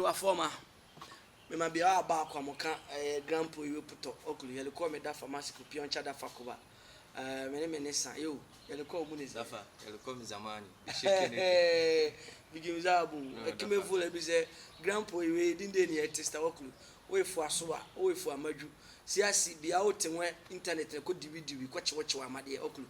Wafɔma mema bia a ba akwa mo ka ɛyɛ grandpo iwe putɔ okulu yɛle kɔ me dafa masiko pioncha dafa koba ɛɛ me ne me ne sa yo yɛle kɔ mu ne sɛ. Dafa yɛle kɔ mi zamani bisheke ne. Bigim zabu ekime vole bi sɛ grandpo iwe dinde ni ɛte sta okulu oefu asowa oefu amadu siasi bia o te nwɛ internet ne kɔ diwi diwi kɔ kyewo kyewo amadeɛ okulu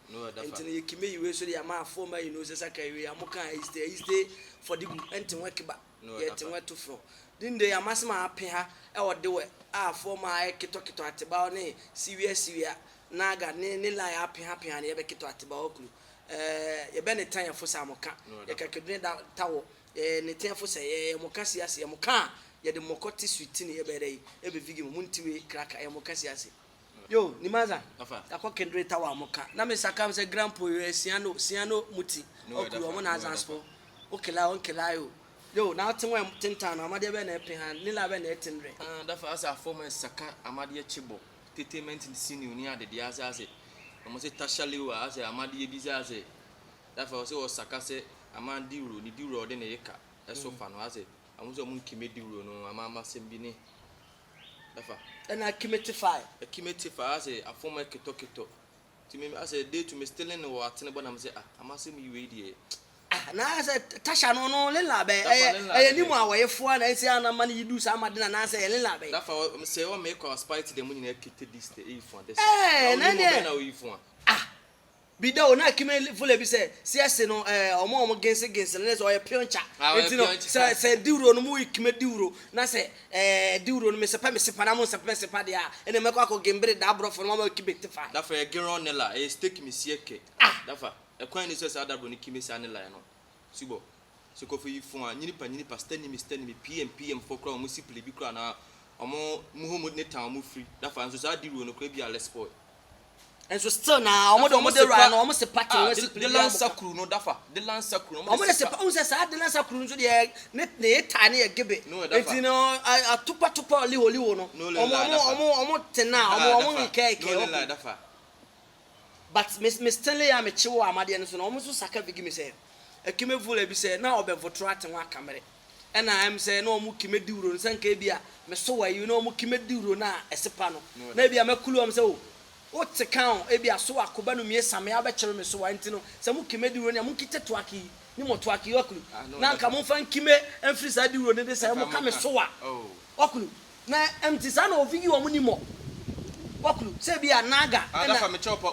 nti no yɛkime iwe so de ama afɔma yi no sɛ saka iwe amoka ayiste ayiste fɔdigu ɛnte nwɛ kiba yɛte nwɛ to frɔ dinde amasema ape ha ɛwɔ dewɛ a afɔma ayɛ ketɔketɔ ateba ne siwia siwia naga ne ne line ape ha pe ha ne yɛbɛketɔ ateba okulu yɛbɛ ne tan yɛfo sɛ amoka yɛkɛkɛdune da tawɔ ne tan yɛfo sɛ yɛ moka siase yɛ moka a yɛde mɔkɔ te suiti ne yɛbɛyɛ dɛ yi ebe vigi mu muntiwe kraka yɛ moka siase yo nimaza akɔ kendere tawa amoka na me saka sɛ grandpo yɛ siano siano muti okulu ɔmo na azanspo okela onkela yo yo na ɔte wɔn tentan no amadeɛ bɛ na ɛpe ha ne la bɛ na ɛtendre. Ah, dafa asɛ afɔm saka amadeɛ kyebɔ tetement senior ni adedeɛ asɛ asɛ ɔmo sɛ tashalewa asɛ amadeɛ bi sɛ asɛ dafa ɔsɛ ɔsaka sɛ ama diwuro ne diwuro ɔde ne yeka ɛso fa no asɛ ɔmo sɛ ɔmo nkime diwuro no ama amasɛm bi ne dafa ɛna akime te fae akime te fa asɛ afɔm ɛketɔketɔ nti me asɛ day to me still ne wɔ atene bɔ nam sɛ ah amasɛm yi wei deɛ. Ah, na sɛ tasha no no lela bɛ ɛyɛ ɛyɛ nimu a wɔyɛ foa na ɛsɛ anama ne yidu saa amade na na sɛ ɛyɛ lela bɛ. Dafa sɛ wɔn mekɔ aspite dɛm nyinaa kete dis te eyi fun adɛsɛ. Ɛɛ na deɛ na oyi fun a. Ah, bi da o na kime fule bi sɛ siase no ɛɛ ɔmo ɔmo gense gense no ne sɛ ɔyɛ pioncha. Eti no sɛ sɛ diwuro no mu yi kime diwuro na sɛ ɛɛ diwuro no mesɛpɛ mesepa na mo nsɛpɛ mesepa deɛ a ɛna mɛkɔ akɔ gembere da aborɔfo no mo ama kime te fa. Dafa yɛ geron ne la ɛyɛ steak mi sie kɛ. Ah, dafa ɛkwan ni sɛ saa dabro ne kime saa ne la yɛ no subɔ sɛ kɔfɛ yi fun a nyinipa nyinipa stanimi stanimi pm pm fo kora ɔmo si pili bi kora na ɔmo muhu mu ne tan ɔmo firi dafa nso saa diwuro no kora bi a less spoil. Nso still na ɔmo de ɔmo de wura no ɔmo se party wɔn si pili bi de kuru no dafa de lansa kuru no ɔmo de se ɔmo sɛ saa de lansa kuru nso deɛ ne ne ta ne yɛ gebe eti no atopatopa liwo liwo no ɔmo ɔmo ɔmo ɔmo tena ɔmo ɔmo nkɛ nkɛ ɔmo but me me Stanley a me kye wɔ amadeɛ no so no ɔmo nso saka bigi mi sɛ ekime vula bi sɛ na ɔbɛ votoro ate ho akamere ɛna ɛm sɛ na ɔmo kime di wuro no sɛ nka ebi a me so wɔ yi na ɔmo kime di wuro no a ɛse pa no na ebi a mɛkulu ɔmo sɛ o wote kan o ebi a so akoba no mie same abɛkyerɛ me so wa nti no sɛ mo kime di wuro no a mo nkite toaki yi ne mo toaki yi ɔkulu na nka mo nfa nkime mfiri saa di wuro no de sɛ mo ka me so wa ɔkulu na ɛmti saa na ovigi wɔn ni mɔ ɔkulu sɛ ebi a naga ɛna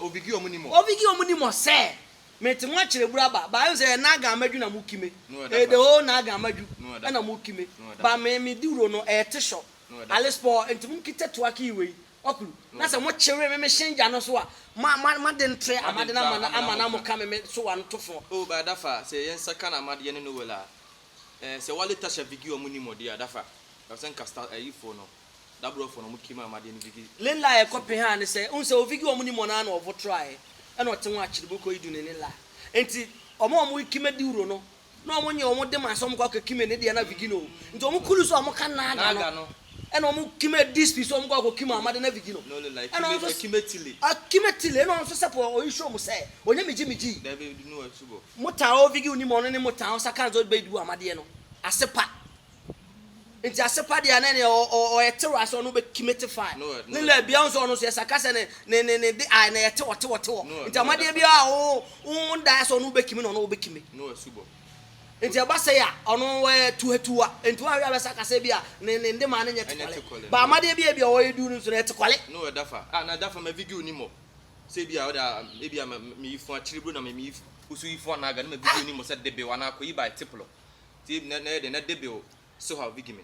ovigi wɔn ni mɔ ovigi wɔn ni mɔ sɛ mete mo akyerɛ buru aba baa sɛ naga amadu na mo kime the whole naga amadu ɛna mo kime ba me me di wuro no ɛyɛ te sɔ alispɔ nti mo nkite toaki yi wei ɔkulu na sɛ mo kyerɛ me me hyɛn gya no so a ma ma ma de ntere amade na ama na ama na mo ka me me so wa no to fo. O ba dafa sɛ yɛn nsa ka na amadeɛ ne no wɛla ɛɛ sɛ wale tasha vigi wɔn ni mɔdeɛ a dafa sɛ nka sta ɛyifoɔ no daborɔfoɔ no ɔmo kima amadeɛ no vigi. Lela yɛ kɔpe ha ne sɛ n sɛ ovigi wɔn ni mɔ naa na ɔvɔ toro ayɛ ɛna ɔte ho akyerɛ kɔ yi du ne ne la nti ɔmo a ɔmo kime di wuro no na ɔmo nye ɔmo de ma sɛ ɔmo kɔ akɔ kime ne deɛ na vigi no nti ɔmo kulu so ɔmo ka naaga no ɛna ɔmo kime dispi so ɔmo kɔ akɔ kime amade na vigi no ɛna ɔmo nso akime tile akime tile ɛna ɔmo nso sɛ pɔ oyi show mo sɛ onye migyi migyi mo tan ovigi ni mo ɔno ne mo tan ɔsa kan so bɛ du amadeɛ no asepa nti asepa deɛ ne ne ɔyɛ tewa sɛ ɔno bɛ kime te fa ne la bia nso ɔno nso yɛ saka sɛ ne ne ne ne de a na yɛ te ɔte ɔte wɔ nti amadeɛ bi a o o da sɛ ɔno bɛ kime na ɔno bɛ kime nti ɛba sɛ ya ɔno wɔyɛ tuhetuwa nti wɔn ahwɛ abɛsa kasa bi a ne ne de maa ne nyɛ te kɔle ba amadeɛ bi a bi a ɔyɛ du no nso na yɛ te kɔle. No wɛ dafa ah na dafa ma vigi oni mɔ sɛ bi a ɔda ebi a mi yi fun akyiri bro na mi yi usu yi fun anaga ne ma vigi oni mɔ sɛ debe wa na akɔ yi ba tiplo ti na na yɛ de na debe o so ha vigi mi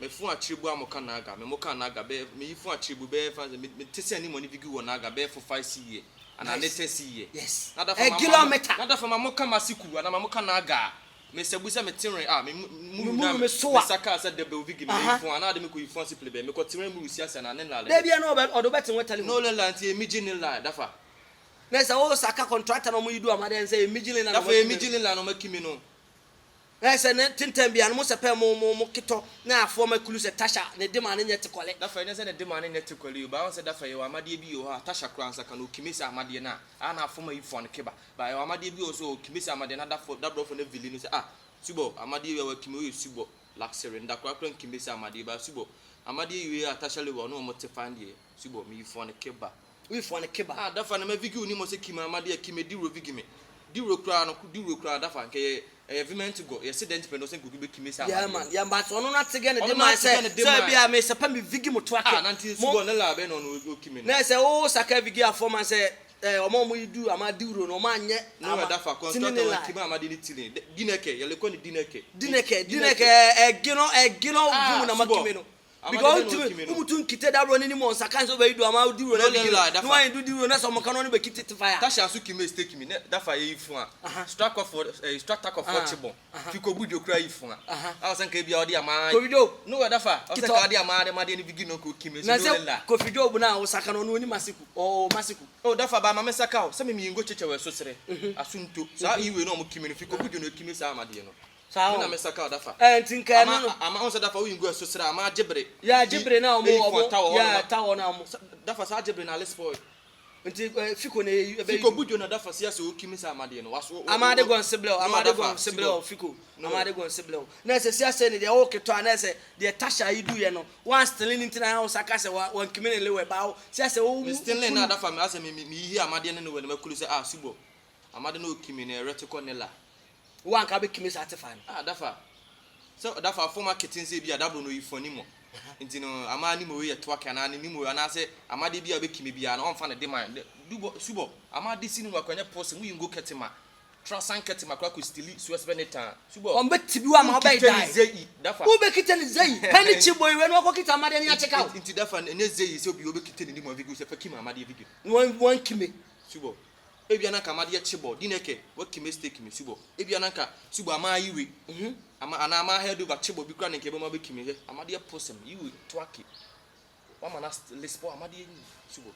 me fun akyiri bu a mo ka naga me mo ka naga bɛ me yi fun akyiri bu bɛyɛ fan sɛ me te sɛ ni mo ni vigi wɔ naga bɛyɛ fo 5 c yɛ ana ne tɛ c yɛ. Yes. Na dafa ma kilometer. Na dafa ma mo ka masiku ana ma mo ka naga me sɛ bu sɛ me tenre a me mu na me soa me saka sɛ debe vigi me yi fun ana de me ko yi fun siple bɛ me kɔ tenre mu si ase na ne la le. Debi ana ɔdo bɛ tenwe tali. No le la nti emiji ne la dafa. Na sɛ wo saka contractor na mo yi du amade sɛ emiji ne la. Dafa emiji ne la na mo kimi no. Sɛ ne tenten bia no mo sɛ pɛ mo mo mo ketɔ na afoɔ ma kulu sɛ tasha ne de ma ne nyɛ te kɔle. Dafa nyɛ sɛ ne de ma ne nyɛ te kɔle o ba wɔn sɛ dafa yɛ wɔ amadeɛ bi wɔ hɔ a tasha kora nsa kan okime sɛ amadeɛ na a na afɔ ma yi fɔ no keba ba yɛ wɔ amadeɛ bi wɔ so okime sɛ amadeɛ na dafɔ dabrɔfo ne vili no sɛ ah subɔ amadeɛ bi a wɔkime oyɛ subɔ. Laksere ndakora kora nkime sɛ amadeɛ ba subɔ amadeɛ yiwe a tasha lewa ɔne ɔmo te fan deɛ subɔ meyi fua ne keba. Woyi fua ne keba. Ah dafa na ma vigi wo ni mo sɛ kima amadeɛ kime diwuro vigi me diwuro koraa no diwuro koraa dafa nkɛ yɛ ɛyɛ viment gɔ yɛ se dɛnti pɛ no sɛ nkoki bɛ kime sɛ amadeɛ. Yeah man yeah but ɔno na tegɛ ne Ɔno de na man tegɛ sɛ ne de sɛ man. ebi a me sɛ pɛ me vigi mo to Ah ake nante mo subɔ ne la bɛ na ɔno okime no. na sɛ wo saka vigi afɔ man sɛ eh ɔmo a ɔmo yi du ama diwuro no ɔmo anyɛ No ama dafa tini constructor ne wɔn line. kime amadeɛ ne tili dinɛkɛ yɛlɛ kɔ ne dinɛkɛ. Dinɛkɛ dinɛkɛ ɛginɔ ɛginɔ Ah vumu na ma subɔ kime no amadeɛ because bɛ na ntumi okime no. umutu nkite dabro ne ni mo nsa kan sɛ ɔbɛyi du ama diwuro na No le vigi la no na dafa. wɔn du diwuro na sɛ ɔmo kan no bɛ kite te fire. Tasha nso kime stake mi ne dafa yɛ yi fun a. Strata kɔfɔ kyebɔ. Fiko budwo kura yi fun a. A ɔsɛ nka ebi a ɔde ama. Kofi Job. No wɛ dafa ɔsɛ Kitɔ. nka ɔde ama ade ma de ne vigi no ko kime Na so no le sɛ la. Kofi Job na osaka no ɔno oni masiku ɔwɔ masiku. O dafa ba maame saka o sɛ mi mi ngo kyekyɛ wɔ ɛso sere. Asunto saa iwe na ɔmo kime no fiko budwo na kime saa amadeɛ no. Saa Mi na o me saka o dafa. Ɛ nti nka ɛno no Ama ama ɔsɛ dafa oyi ngo ɛso sere ama agyebere. yɛ agyebere na ɔmo Eyi fun ɔmo ata wɔ hɔ yɛ nom. ta wɔ na ɔmo Dafa saa agyebere na ale spoil. Nti ɛ fiko na eyi ɛbɛyi Fiko du budwo na dafa si ase o kime saa amadeɛ no. Waso. Amade gɔn seblɛ o No amade dafa gɔn seblɛ o subɔ. fiko No. amade gɔn seblɛ o na ɛsɛ si ase ne deɛ ɔwɔ ketewa na ɛsɛ deɛ tasha yi du yɛ no wɔn asitɛlin ne ti na yɛn saka sɛ wɔn wɔn kime ne lewe ba o si ase o Me Stanley na dafa me asɛ me me yiyi amadeɛ ne ne wɔ ne makulu sɛ ah subɔ amade na okimi ne ɛrɛ te kɔ ne la. Wɔn anka bɛ kime saa te fa no. Ah dafa sɛ dafa fɔm akete nsɛ bi a dabro no oyi fɔ ne mu nti no ama ne mu yɛ toa kana ne mu anaasɛ amade bi a bɛkimi bi a na ɔmfa ne de man dubɔ subɔ amade si ne mu akɔnyɛ pɔs mu yi ngo kɛte ma trasan kɛte ma kora kɔ stili so ɛsɛ ne tan subɔ. Wɔn bɛ tibi wa ma ɔbɛ yi Wokita ne da yi zeyi dafa. wo bɛ kita ne zeyi pɛni kyi bɔ iwe ni wɔkɔ kita amade ni akyeka o. Nti dafa ne zeyi sɛ obi obɛkita ne ne mu avigu sɛ fa kim amadeɛ video. Wɔn wɔn kime. Subɔ ebi ananka amadeɛ kye bɔ dinɛkɛ wakime stake mi subɔ ebi ananka subɔ ama ayiwe ama ana ama head over kye bɔ bi kura ne nkɛ bɛma bɛkime hɛ amadeɛ posɛm yiwe toake wama na lispo amadeɛ yi subɔ.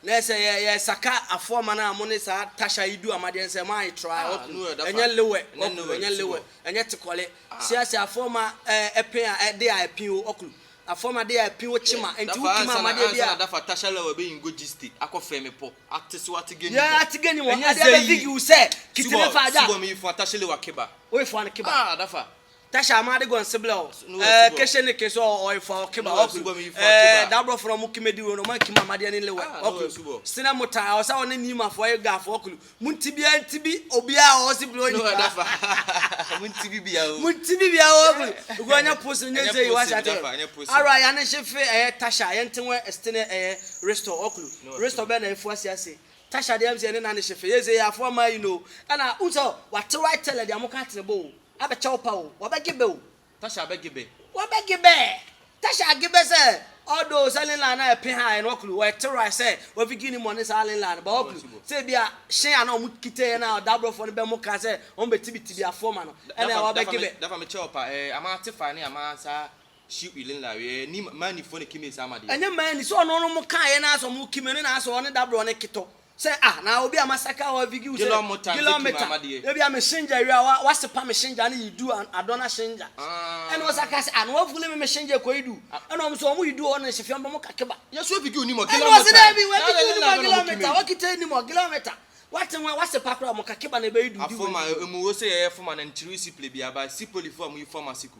Na ɛsɛ yɛ yɛ saka afɔma na mo ne saa tasha yi du amadeɛ nsɛ mo ayi try. Ah, ɔkun no, dafa. ɛnyɛ lewɛ. Ɛnyɛ ɔkun lewɛ, ɛnyɛ lewɛ subɔ. Ɛnyɛ tikɔle siase afɔma ɛɛ ɛpin a ɛde a ɛpin o ɔkun afɔma de a ɛpin o kyima nti wo kima amadeɛ bi a a dafa tasha lɛwɛ bɛ yin go gist akɔ fɛmi pɔ ate so ate gɛ ni yɛ ati gɛ ni wɔ Ɛnyɛ adeɛ bɛ zeyi. vigi sɛ kitine fa agya. Subɔ mi yi fún tasha lɛwɛ keba. O ye fɔ ani kiba. Ah dafa. Tasha amade gɔn seblɛ o. No, ɛɛ subɔ. kese ne kese ɔ ɔye fɔ ɔkiba No, ɔkun subɔ mi yi fɔ ɛɛ kiba. dabrɔ fɔlɔ mu kime di wo no ma kima amadeɛ ni lewɛ. Ah, no, ɔkun subɔ. sinɛ mu ta ɔsɛ ɔne ni ma fɔ ye ga fɔ ɔkun mu ti bi ti bi obiara ɔsi bilo No yi dafa mu ti bi bia o. mu ti bi bia ɔkun ugu ɔnyɛ posi nye Ɛnyɛ se yi wa posi, sa dafa, tɛ ɛnyɛ posi. ara yanni se fe ɛyɛ tasha yɛn ti wɛ ɛsitene ɛyɛ restore ɔkun No, restore bɛ na efu ase ase tasha deɛ ɛmu sɛ ɛne nane se fe yɛ se yɛ afɔ ama yi no ɛna nsɛ wate right tɛlɛ deɛ mo ka tene bo o abɛkyɛw pa o wɔbɛgye bɛ o. Tasha bɛ gebe. Wɔbɛgye bɛ tasha agye bɛ sɛ ɔdo sɛ linla na ɛpɛ ha ɛno ɔkulu wɔɛte right sɛ wɔfi gini mɔ ne saa linla no ba ɔkulu sɛ ebi a hyɛn a na ɔmo kita yɛ na ɔdaborɔfoɔ no bɛ mo ka sɛ ɔmo bɛ tibitibi afɔ ma no ɛna wɔbɛgye bɛ. Dafa mi kyɛw pa ɛɛ ama te fa ne ama saa shi ilin la ɛɛ ni mani fo ne kime saa amadeɛ. Ɛnyɛ mmaa ni sɛ ɔno no mo ka yɛ na asɔ mo kime ne na asɔ ɔne daborɔ ne kitɔ sɛ ah na obi a masaka wɔ vigi sɛ Gilon mota, gilon sɛ kime meta amadeɛ. Ebi a me hyɛngya wi a wa wasepa me hyɛngya ne yi du adɔna hyɛngya. Ah. Ɛna ɔsaka sɛ ah na wafuli me me hyɛngya kɔ yi du ɛna ɔmo sɛ ɔmo yi du hɔ ne hyɛfia mbɔ mo kakeba. Yɛsɔ vigi oni mɔ ɛna gilon ɔsi mota. dɛ bi wɔ vigi ni mɔ gilon meta wakita ni mɔ gilon meta wate wɔn wasepa kora ɔmo kakeba na ebe yi du di Afɔma wɔ. emu wo sɛ yɛyɛ fɔma na nkyiri si pile bi aba si polifo a mu yi fɔma siku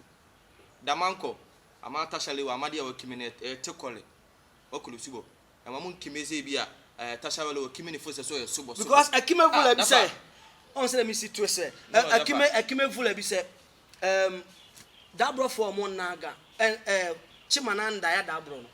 damankɔ ama tasha lewa amadeɛ a wɔkime no ɛyɛ te kɔle ɔkolo subɔ ɛma mu nkime sɛ bi a ɛɛ tasha lewa wɔkime ne fo sɛ so yɛ subɔ subɔ. Because akime Ah, vula bi dafa. sɛ ɔn sɛ mi si to sɛ No, akime akime vula bi sɛ daborɔfoɔ ɔmo naga ɛ ɛ chima na nda ya daborɔ no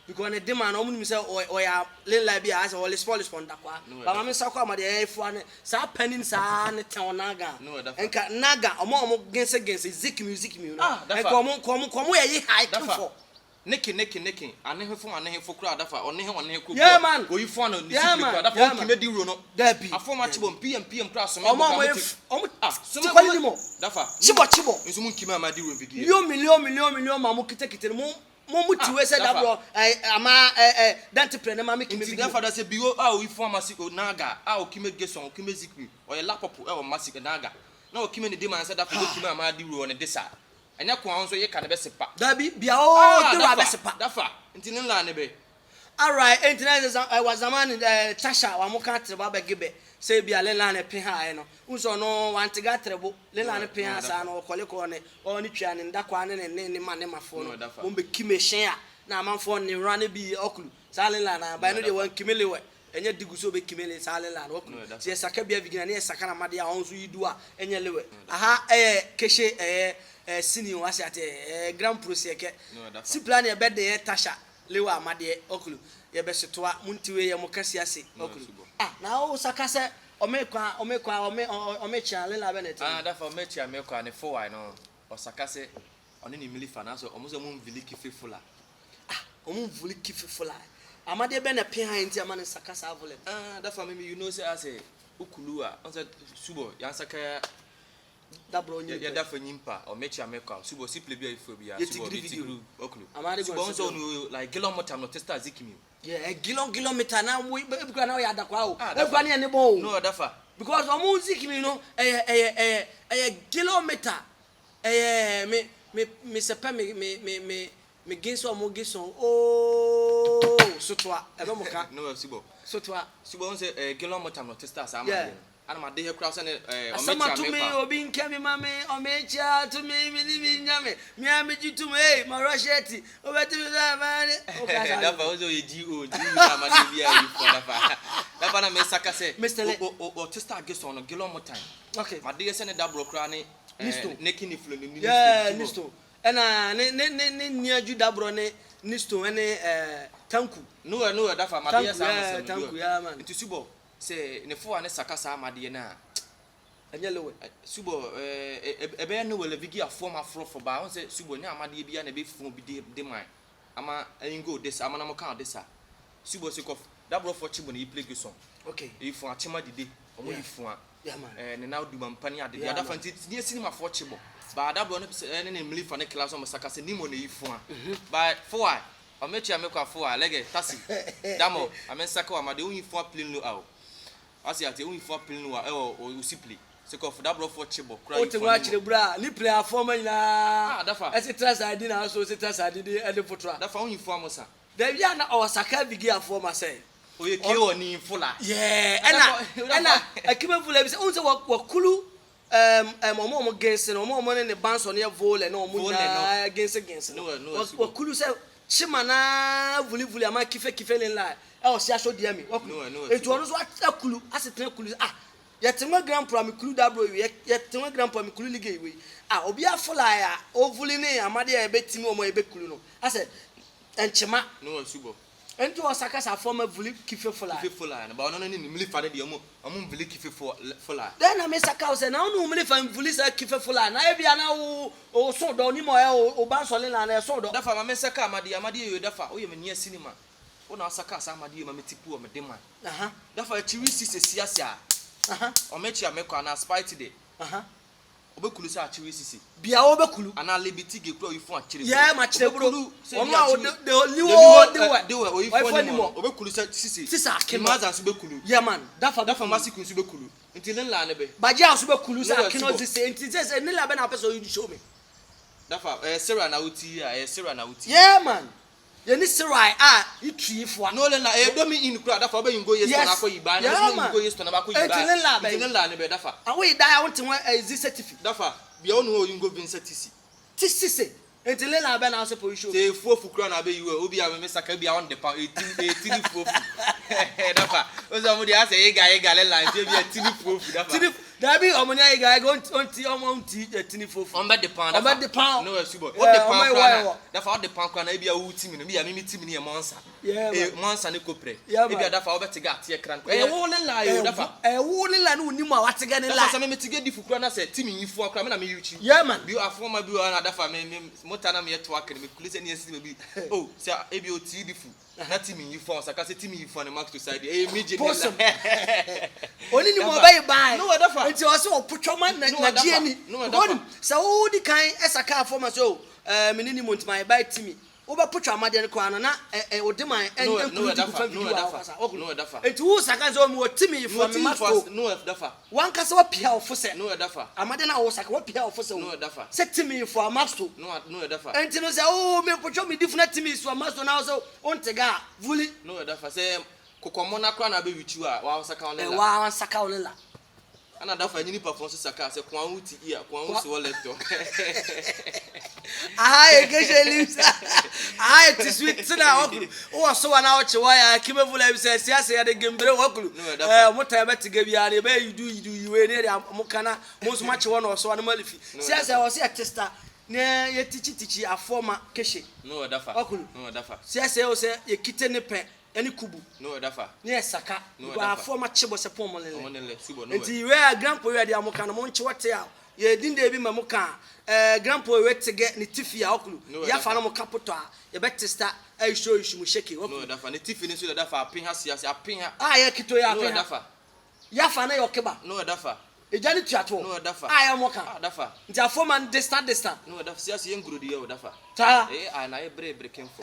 because ne dema na ɔmo nim sɛ ɔyɛ lela bi a asɛ ɔle spɔl spɔl ndakwa. No, ba maame nsa kɔ ama deɛ ɛyɛ fua ne saa panin saa ne tɛn ɔnaga. No, dafa. Nka naga ɔmo a ɔmo gense gense zik music mi no. Ah, dafa. Nka ɔmo nka ɔmo nka ɔmo yɛ yi high Dafa. fɔ. Neke neke neke anehefo anehefo kora dafa ɔnehe ɔnehe koro. Yeah, man. Oyi fo ano ne Yeah, si man. kora dafa Yeah, wɔkime man. di wuro no. Dabi. Afɔma kyebɔ mpm pm kora asome. Ɔmo a ɔmo yɛ ɔmo ah tikwali ni mɔ. Dafa. Chibɔ chibɔ. Nso mu nkime ama di wuro mfigi. Million million million million ma mo kitekite mo mo mo tiwe sɛ Ah, dafa. daborɔ ɛ ama ɛ ɛ dante pere ne ma mi kime Nti bi dafa da sɛ biwo a oyi fo ama si o naga a okime geson okime zikmi ɔyɛ lapɔpo ɛwɔ masi naga na okime ne di ma sɛ dafa okime ama di wuro ne de saa ɛnyɛ ko a nso yɛ ka ne bɛ sepa. Dabi bia o Ah, de wa bɛ sepa. Dafa nti ne nla ne bɛ. Alright, enti na ɛsɛ sɛ wɔ zamani eh, Tasha wa mo ka atrebo abɛge bɛ sɛ ebi a Lela ne pe ha no. Wohu sɛ ɔno wantega atrebo, Lela ne pe ha saa no ɔkɔle kɔɔ ne ɔɔ ne twia ne ndakwa ne ne ne ne ma ne mafoɔ no wɔn bɛ kime hyɛn a na amanfoɔ ne nwura ne bi ɔkulu saa Lela na ba ɛno deɛ wɔn kime lewɛ ɛnyɛ digu sɛ ɔbɛ kime le saa Lela no ɔkulu sɛ yɛ saka bia vigina ne yɛ saka na madeɛ a ɔn nso yi du a ɛnyɛ lewɛ aha ɛyɛ keshe ɛyɛ ɛɛ sini o ase ate ɛɛ grand pro seɛ kɛ sipla ne ɛbɛ de yɛ Tasha Lewa amadeɛ okulu yɛ bɛ setoa mo nti wei yɛ mo kɛse ase okulu. Ah na wo sa ka sɛ ɔme kɔ a ɔme kɔ a ɔme ɔme kyea lela bɛ na ɛte Ah dafa ɔme kyea me kɔ a ne fo wae no ɔsaka sɛ ɔne ne mili fa nanso ɔmo sɛ ɔmo nvili kife fola. Ah ɔmo nvuli kife fola amadeɛ bɛ na ɛpe han nti ama ne saka saa vole no. Ah dafa me me you know sɛ asɛ okulu a ɔn sɛ subɔ yansaka ya Dabrɔ nyimpa. Yɛ dafa nyimpa ɔmɛkyia mɛkɔ a subɔ siple bi a ifua bi a Yɛti subɔ giri yɛti video. giri okulu Amaade subɔ gɔn ɔn sɛ sɛ ɔno oyo like gilɔmɔta no testa zikimi o. Yeah, gilon gilɔmita na wo ebi kura na ɔyɛ adakwa o. Ah Ebi kura dafa ne yɛ ne bɔn o. no dafa. Because ɔmo zikimi no ɛyɛ ɛyɛ ɛyɛ ɛyɛ gilɔmita ɛyɛ me me me sɛpɛ me me me me me gin sɛ ɔmo gison ooo sotoa ɛbɛ mo ka No subɔ sotoa. Subɔ ɔn sɛ ɛɛ gilɔmɔta no testa saa Yeah. amadeɛ no ana ma de hɛ kura sɛ ne ɛɛ Asɛm ɔmɛkyia ato me mɛkɔ a. obi nkɛ mi ma me ɔmɛkyia ato me me ni mi nya me me a me gyi tum ee ma rɔhyɛ ti obɛti mi sɛ ɛmɛ ne. O ka saa Dafa no. ɔn sɛ ɔyɛ G O G na amadeɛ bi a yi fɔ dafa dafa na mɛ saka sɛ Mr. Le. o o o testa gison no gilɔmɔta ma de yɛ sɛ ne dabrɔ kura ne Nisto. ɛɛ ne kini filo ne Yeah, nisto Nisto. Ɛna ne ne ne ne nia ju dabrɔ ne Nisto ɛne Tanku. No no dafa ma de yɛ Tanku saa yeah, masɛm Tanku yeah man. Nti subɔ sɛ ne fo a ne saka saa amadeɛ no a Ɛnyɛ lewe. Subɔ ɛɛ ɛbɛyɛ ne wɛlɛ vigi afoɔ ma forɔfɔ ba ɔn sɛ subɔ ne amadeɛ bi a na ɛbɛ fun bi de de man ama ɛyingo de sa ama na mo kan de sa subɔ sɛ kɔf dabrɔfoɔ kye bɔ ne yi play gison eyi fun akyema dide ɔmo yi fun a Yeah man. Ɛɛ ne na duma mpa ne ade Yeah, adafa man. Nti ne esi ne ma foɔ kye bɔ ba dabrɔ ne sɛ ɛne ne mmiri fa ne kila so ɔmo saka sɛ nimo na eyi fun a ba fo a ɔmo akyi ame kɔ afo a lɛgɛ tasi damo ame nsaka wa ma de oyin fun a plane lo awo ase ate oyin fun a plane lo a ɛwɔ o si play sɛ kɔfo dabrɔfoɔ kye bɔ kura O yi te fun ho ne akyerɛ mu bura ne play afɔma nyinaa. Ah dafa. Ɛsi tra saa di na so si tra saa di di ɛde fotoa. Dafa oyin fun amosa. Dabi a na ɔwɔ saka vigi afɔma sɛ. Oye kie wɔ ni nfola. Yeah, ɛna ɛna akimefo la bi sɛ ohun sɛ wɔkulu ɛm ɔmo gense no ɔmo ne ne bansɔ ne yɛ vole na ɔmo Vole no. nyinaa gense gense no. No, no, sibo. Wɔkulu sɛ kyima naa vulivuli ama kife kife ne la ɛwɔ si aso diɛ mi wɔkulu No, no, etu sibo. ɔno nso akulu asetena kulu ah yɛte nwa grand pro a mi kulu dabro yi yɛte nwa grand pro a mi kulu liga yi wei ah obi afola a ovuli ne amadeɛ a yɛbɛtimi ɔmo a yɛbɛkulu no asɛ nkyema No subɔ. Nti ɔsaka sa afɔma vuli kife fola. Kife fola no ba ɔno ne ne mmiri fa ne deɛ ɔmo nvili kife fola. Then na me saka wo sɛ na wo ne wo mmiri fa mvuli saa kife fola na ebia na wo wo so dɔ ni ma ɔyɛ wo ba nsɔle na na ɛso dɔ. Dafa ma me nsaka amadeɛ amadeɛ yɛ dafa woyɛ me nia cinema wo na asaka saa amadeɛ ma me tipu wɔ me de man dafa akyiri si sɛ siase a ɔmo akyi a mɛkɔ anaa spite de ɔbɛkulu sɛ akyiri sisi Bia wo bɛkulu. Anaa lebi ti ge kura oyi fun akyere. Yɛ ma kyerɛ buro Ɔbɛkulu sɛ ɔno bi a akyiri- wo de liwo de wɛ de wɛ oyi ɔyi fun fun ni ni mɔ mɔ. Ɔbɛkulu sɛ sisi. Sisi akino. Imaza nso bɛkulu. Yɛ man dafa Dafa bɛkulu. Masiku nso bɛkulu nti ne nla ne bɛ. Bagye a so bɛkulu sɛ Ne wɛ akino subɔ. sisi nti sɛ ne la bɛ na apɛ sɛ ɔyi show me. Dafa ɛyɛ Sarah na woti a ɛyɛ Sarah na woti. Yɛ man yɛni serai a itui foa. No le na ɛyɛ domi in kura dafa ɔbɛ yingo yesu na akɔ yiba na Yeah, ɔbɛ man. yingo yesu na akɔ yiba. Enti ne nla bɛ. Nti ne nla ne bɛ dafa. Awo yi da a wonte ho ɛzi certificate. Dafa bia ɔnu hɔ yingo Vincent tisi. Ti sisi nti ne la bɛ na asɛ po show me. Sɛ efuofu kura na abɛ yi wɛ obi a mɛ saka bi a ɔn de pa eti eti ni fuofu dafa o sɛ ɔmo de asɛ yega yega le la nti ebi eti ni fuofu dafa. Tini dabi ɔmo nya yi ga ɔnti ɔnti ɔmo ɔnti tini fofu. Ɔmo bɛ de pan dafa. Ɔmo bɛ de pan. No ɛ subɔ Yeah, o de pan ɔmo yɛ kura wɔ na ɛwɔ. dafa o de pan kura na ebi a wo ti mi no ebi a mi ti mi ni yɛ mɔnsa. Yeah, ee man. Mɔnsa ne ko prɛ. Yeah, Ebi man. a dafa ɔbɛ te ga ateɛ kran ɛyɛ wo ne la ye o dafa. Ɛwo ne la ne onim a wate gɛ ne Dafa la. sɛ mɛ ti gɛ difu kura na sɛ ti mi yi fua kura mɛ na mi yi kyi. Yeah man. Bi afɔma bi wɔ na dafa mɛ mɛ mota na mi yɛ to akere mi kule sɛ ni yɛ si mi bi o sɛ ebi o ti difu na ti mi yi fua ɔsaka sɛ ti mi yi fua ne max to side ɛyɛ mi gye ne la. Possum. Oni ni mu ɔbɛyi ban. No, dafa. Nti ɔsɛ ɔpotwɔma na No, na dafa. gye ni. No, dafa. Onim sɛ wodi kan ɛsaka afɔma sɛ o ɛɛ mi ni ni mu ntoma ɛba ti mi. Wobɛpotwa amadeɛ no koraa no na ɛ ɛ ode man ɛ No ɛ no nkuru ɛ di dafa kufa no video ɛ a dafa wokasa okulu. no ɛ dafa. Enti wo saka sɛ omi wɔ timi No fua me ti masto. fua no ɛ dafa. Wankasa wapia wo fo sɛ No ɛ dafa. amadeɛ no a wo saka wapia wo fo sɛ No o ɛ dafa. sɛ timi fua masto. No a no ɛ dafa. Enti no sɛ o me potwa me di funa timi sua masto na wo sɛ wonte ga a vuli. No ɛ dafa sɛ kɔkɔmɔ na koraa na abɛ witwi a wa saka wo ne Ɛ la. wa saka wo ne la. Ana dafa nyini pa fon so saka sɛ kwan wo ti iya kwan wo si wɔ lɛtɔ. Aha yɛ kɛhyɛ leaves. Aha yɛ tisui tena wakulu. Wowɔ so wa na wokye wɔ ya kime fula bi sɛ siase yɛ de gembere wakulu. Eh mo tan bɛ tige bia ne bɛ yidu yidu yiwe ne de mo kana mo nso makye wɔ na ɔso wa no malifi. Siase wɔ se yɛ testa ne yɛ tichi tichi afɔma kɛhyɛ. Wakulu. Siase wɔ sɛ yɛ kite ne pɛ ɛne kubu. Ne yɛ saka. Because afɔma kye bɔ sɛ pɔn mo lele. Nti wɛ a grandpa wɛ de amoka no mo nkye wɔ te a yɛ din de bi ma mo ka eh grandpa wɛ tege ne tifi a okulu ya fa no mo ka poto a yɛ bɛ testa ayi show isu mo sheke okulu. No dafa ne tifi ne so dafa apeha siase apeha. A yɛ kito yɛ apeha. No dafa. Ya fa na yɛ ɔkeba. No dafa. Eja ne tua to. No dafa. A yɛ mo ka. A dafa. Nti afɔma no dista dista. No dafa siase yɛ nguro de yɛ o dafa. Ta. Eh a na yɛ bre bre kenfo.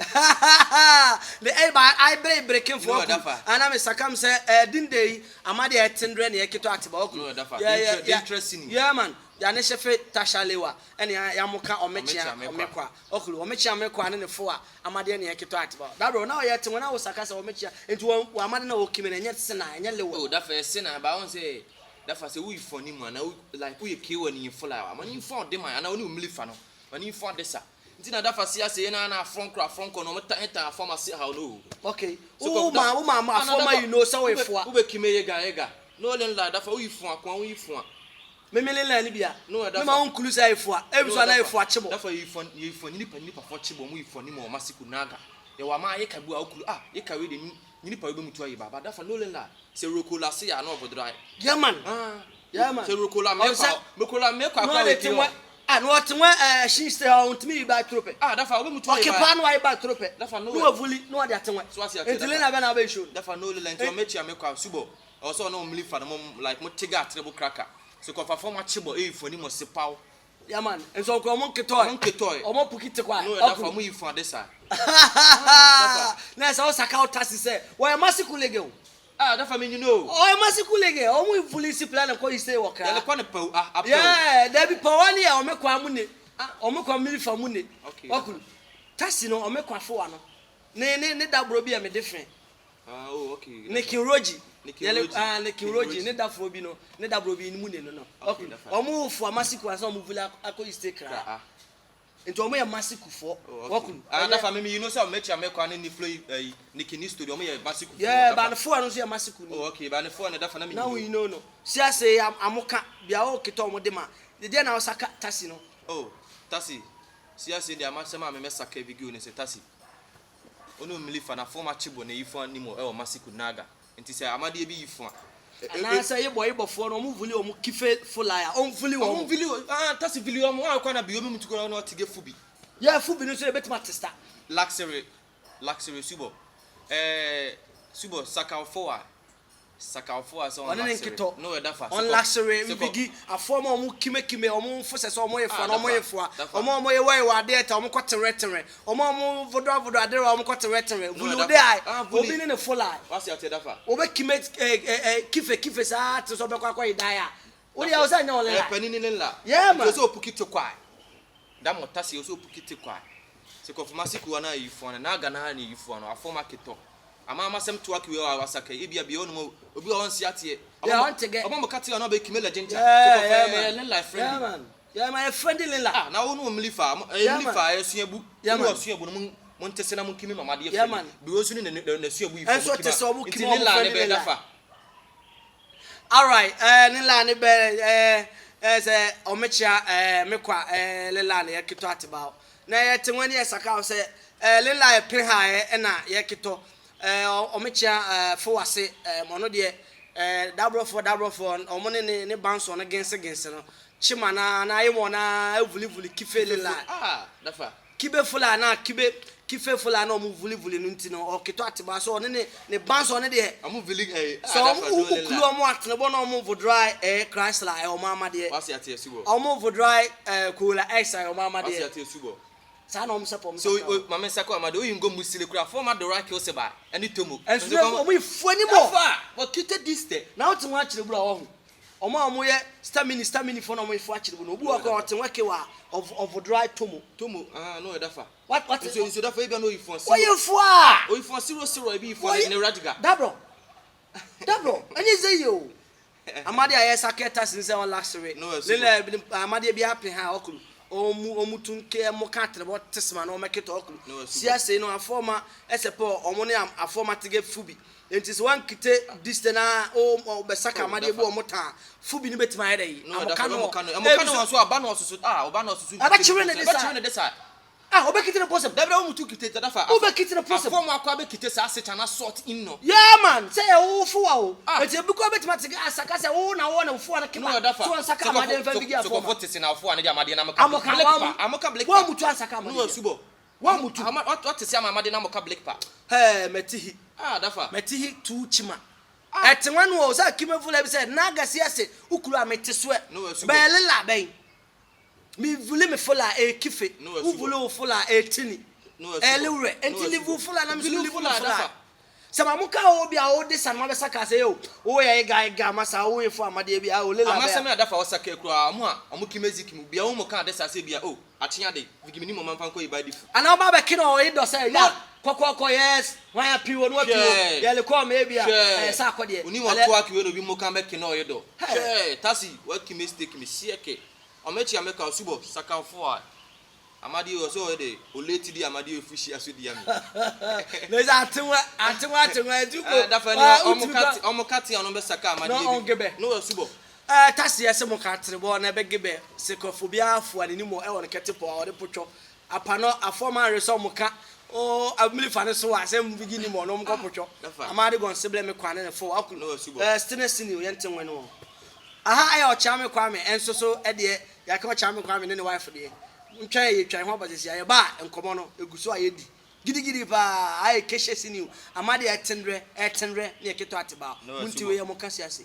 Ne eh ba ai bre bre kenfo No okulu. dafa. Ana me sakam sɛ eh din de yi amade yɛ tendre ne yɛ kito ateba okulu. No dafa. Yeah yeah yeah. Dangerous sini. Yeah man. Ya ne hyɛfɛ tasha lewa ɛne ya ya mo ka ɔmekyia Ɔmekyia ɔmekwa okulu ɔmekyia mekwa ne ne fo a amadeɛ ne yɛ kito ateba. Dabro na ɔyɛ te wɔn a wosaka sɛ ɔmekyia nti wɔn wɔ amade na wɔkime na ɛnyɛ sena ɛnyɛ lewa. Oh dafa yɛ sena ba wɔn sɛ dafa sɛ woyi fɔ ne mu ana wo like woyɛ kewa ne yɛfo la ama ne fɔ ɔde ma ana wo ne omili fa no ma ne fɔ ade sa nti na dafa si ase yɛ na na afrɔnkɔ afrɔnkɔ no ɔmo ta ɛta afɔm ase ha no. Okay. Wo ma wo ma afɔma yi no sɛ wɔyɛ foa. Wobɛ kime yɛ ga yɛ ga no ɔle nla dafa woyi fo akwa woyi fo a. Memele la ni bia. No dafa. Me ma wo nkulu sɛ ayɛ foa. Ebi so ana yɛ foa kyebɔ. Dafa yi fo yi fo nyinipa nyinipa fo kyebɔ mo yi fo ni mo ɔma siku naga. Yɛ wa ma yɛ ka bu a okulu ah yɛ ka we de nyinipa we bɛ mutu ayi ba ba dafa no le nla sɛ roko la se ya na ɔbɔdora. Yeah man. Ah. Yeah man. Sɛ roko la me kwa me ko la me kwa No kwa le we te ki nwe. Ah no te nwe eh shin stay on timi yi ba trope. Ah dafa we mutu ayi ba. Ɔkepa no ayi ba trope. Dafa no No avuli no ade atenwe. So ase ate Nti le na bɛ na bɛ show. Dafa no le la nti ɔmɛkyi ame kwa subɔ. Ɔwɔ sɛ ɔne ɔmili fa no mo like mo tega atrebo kraka. So kɔfa fɔm akyebɔ eyi fo ni mo sepaw. Yeah man. Nso nkɔ ɔmo nketɔe. Ɔmo nketɔe. Ɔmo puki te kwa. No dafa mo yi fo ade sa. Na sɛ ɔsaka ɔtasi sɛ wɔyɛ masiku lege o. Ah dafa mi nyino o. Ɔyɛ masiku lege ɔmo ifuli si plan kɔ yi se wɔ Yɛlɛ kra. kɔ ne pɛw ah apɛw. Yeah, dabi pɔwɔ ni yɛ ɔmo kɔ amu ne. Ɔmo kɔ mili fa mu ne. Okay. Ɔkulu. Tasi no ɔmo kɔ afo wa no. Ne ne ne daburo bi yɛ mi different. Ah oh okay. Nikin Roji. Nikin Yɛlɛ Roji. ah Nikin Nikin Roji Roji. ne dafuro bi no ne daburo bi mu ne no no. Okay, Ɔkulu. dafa. Ɔmo fo amasiku ansa ɔmo vuli akɔ yi se kra. Ah. Nti ɔmo yɛ masiku fo. Oh, okay. Ɔkulu. Ah dafa mi mi yino sɛ ɔmɛkyi ame kwa ne ni flo yi eh Nikin studio ɔmo yɛ masiku. Yeah, ba ne fo no nso yɛ masiku ni. Oh okay ba ne fo ne dafa na mi Na wo nyino. yi no no. Siase amoka bia o ketɔ ɔmo de ma. Deɛ na ɔsaka tasi no. Oh tasi siase de ama sɛm a mɛmɛ saka video ne sɛ tasi. Ɔne omili fa na fɔm akyebɔ na eyi fo anim ɛwɔ masiku naga. Nti sɛ amadeɛ bi yi fo a. Anaasɛ yebɔ yebɔfoɔ no ɔmo vuli ɔmo kife folaya ɔmo vuli Ɔmo wɔn. vili ah tasi vili ɔmo a kɔ na bi omi mutu kɔ na ɔtige fu bi. Yɛ fu bi no nso ebetuma testa. Luxury luxury subɔ ɛɛ subɔ sakawfo a sakawfo a sɛ ɔn Ɔne ne luxury. nketɔ. No ɛdafa. Ɔn luxury mbigi afɔm a ɔmo kimekime ɔmo nfo sɛ sɛ ɔmo yɛ fua Ah, na ɔmo dafa, yɛ fua. dafa. Ɔmo a ɔmo yɛ wɔyɛ wɔ adeɛ ta ɔmo kɔ terɛterɛ. Ɔmo a ɔmo vodoa vodoa adeɛ ɔmo kɔ terɛterɛ. No, Vuli dafa. ode a Ah, vuli. obi ne ne folaya. Wasi ate dafa. Obe kime ɛ ɛ ɛ kife kife saa te sɛ ɔbɛkɔ akɔ yi dan a. O de yɛ ɔsɛ nyɛ ɔlɛ la. Ɛpɛ ni ne la. Yeah, man. Nti o sɛ opuki te kwae. Damo tasi o sɛ opuki te kwae. Sɛ kɔfuma siku ana yi fo ana naga na na yi fo ana afɔm aketɔ. Ama ama sɛm to akiwe wa wasaka ebi abi ɔno obi a ɔnsi ateɛ. Yeah, ɔnte gɛ. Ɔmo mo kate ɔno bɛ kime lɛ ginger. Yeah, yeah, man. Ne life Yeah, friendly. man. Yeah, man. Friendly la. Ah na wo no omili fa Yeah, ɛyɛ man. fa ɛyɛ sua bu. Yeah, Wo man. sua bu no mo mo ntese na mo kimi mama de Yeah, man. Bi wo so ne ne ne sua bu yi fo. Ɛnso te sɛ ɔmo Nti kimi ne ɔmo la ne friendly bɛ la. dafa. Alright, ne la ne bɛ sɛ ɔmekyia mekwa le la ne yɛketɔ ateba hɔ. Na yɛte wɔn ne yɛ saka hɔ sɛ le la yɛ pere ha yɛ ɛna yɛketɔ ɔmekyia fowase ɔno deɛ daborɔfoɔ daborɔfoɔ ɔmo ne ne ne bansɔ no gense gense no kyima na na ayɛ wɔn na evulivuli kife le la Ah dafa. kibe fula na kibe kife fula na ɔmo vulivuli no nti no ɔketɔ ateba so ɔne ne ne bansɔ no deɛ Ɔmo vili ɛɛ. sɛ ɔmo ukulu ɔmo atenabɔ na ɔmo vodra Chrysler ɔmo amadeɛ Wasi ate subɔ. ɔmo vodra Corolla X ɔmo Wasi amadeɛ ate subɔ. Saa na ɔmo sɛ pɔ ɔmo So sakra wɔ. Mame nsaka ɔma de oyi ngo musile kura fɔma dora kilse ba ɛne tomo. Ɛnso na ɔmo yi fua ni mɔ. Dafa wɔkita diste. Na wote ho akyerɛ buru a wɔho. Ɔmo a ɔmo yɛ stamini stamini fo na ɔmo yi fo akyerɛ bu no. Obi wɔ kɔ ɔte ho kewa of dry tomo. Tomo ah no dafa. What Nso dafa ebi na oyi fo. Wɔyɛ fua. Oyi fo siro siro ebi fo ne radiga. Dabro. Dabro. Ɛnyɛ sɛ yie o. Amade a yɛ sakɛ tasi nsɛ wɔn lasere. No, ɛso Lele amade bi ape ha ɔkulu. Ɔmu tunke ɛmu ka atere tesima na ɔmɛ ketɔ ɔkulu. No, ɛso Siase no afɔma ɛsɛ pɛ ɔmo ne afɔma tigɛ fubi. Nti sɛ wankite diste na o bɛsaka Oh, amade bi dafa. ɔmo taa fubi no bɛtumi ayɛ dɛ yi. No dafa Amoka no ɛmo ka no ɛmo ka no wɔn so aba na ɔsoso ah ɔba na ɔsoso. Abɛkyere ne de saa. Abɛkyere ne de saa. Ah ɔbɛkite ne pɔsɛm. Dabra wɔn mu tu kite dafa. Wobɛkite ne pɔsɛm. Afɔm akɔ abɛkite saa secha na salt in no. Yeah man, sɛ yɛ wo fowa o. Ah. Eti ebi kɔ bɛtumi ate asaka sɛ wo na wo na wo fowa no No keba. dafa. So ansaka amade nfa bi gi afɔma. Sokɔfo tese na afɔ ane de amade na amoka. Amoka Black wa pa. Amoka black Wa pa. mutu ansaka amade. No asubɔ. Wa mutu. Ama ɔte se ama amade na amoka black pa. Hey, metihi. Ah dafa. Metihi tu chima. Ɛte wɔn no o sɛ kime fula bi sɛ naga si ase ukuru a mete soɛ. No asubɔ. Bɛɛle la bɛn. Mi vuli mi fula ekife. No asubɔ. Uvuli wo fula etini. No asubɔ. Ɛle wurɛ. No Enti asubɔ. livu fula na mi so Vili livu fula, fula. dafa. Sɛ mamu ka o bi a o de san ma bɛ saka sɛ o o yɛ ega ega ma sa o ye fo amadeɛ bi a o le la Ama bɛ. sɛm na dafa wɔsaka kura ɔmo a ɔmo kime zik mu bia wɔn ka de sa se bia o akyea de vigimini mo manfa nkɔ yiba di fu. Ana ɔba bɛ kina ɔyi dɔ sɛ ya kɔkɔkɔ yes wɔn ya piwo ni wɔn piwo Hwɛ. yɛlɛ kɔɔ mɛ ebi a Hwɛ. ɛɛ sa akɔ deɛ. Oni wɔn to akiwe na obi mo kan bɛ kina ɔyɛ dɔ. Hɛ. Hwɛ tasi wɔki mistake mi sie ke ɔmo akyi ameka osubɔ sakafo a amadi ɔsɛ ɔyɛ de ole ti di amadi efu si aso di ami. Ne sɛ atewa atewa atewa etu ko Ɛɛ dafa ni ɔmo ka ti ɔmo ka ti ɔno bɛ saka amadi Na ebi. ɔngebɛ. No osubɔ. Ɛɛ tasi ɛsɛ mo ka tere bɔ na ɛbɛ gebɛ sekɔfo bi afo a n'anim ɛwɔ ne kɛte pɔ a ɔde potwɔ apa no afɔma are sɛ ɔmo ka o amilifa ne so a sɛ mo bi ni mo ɔno ɔmo kɔ potwɔ Dafa. amadi gɔnsi bilɛ mi kwan ne fo akulu No asubɔ. ɛɛ sine sini o yɛn te nwɛn no aha ɛyɛ ɔkyame kwame ɛnso so ɛdeɛ yɛaka ɔkyame kwame ne ne wife deɛ ntwɛn yɛ twɛn ho abasisi ayɛ ba nkɔmɔ no egu so a yɛdi gidigidi paa ayɛ kehyɛ sini o amadi ɛtenrɛ ɛtenrɛ ne yɛ ketewa ate baa No mo nti asubɔ. wei yɛ mo ka si ase.